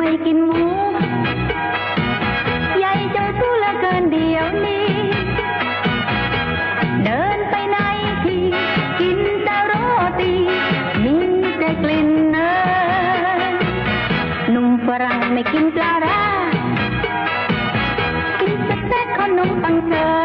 ໄດ້ກິນໝູ ໃຫຍ່ເຈົ້າສູ້ເຫຼືອເກີນດຽວນີ້ ເດີນໄປໃນທີ່ ກິນແຕ່ໂຣຕີ ມີແຕ່ກິ່ນເນີຍ ໜຸ່ມຝຣັ່ງໄມ່ກິນປາຮ້າ ກິນແຊບໆ ເຂົ້າໜົມປັງເຊີຍ.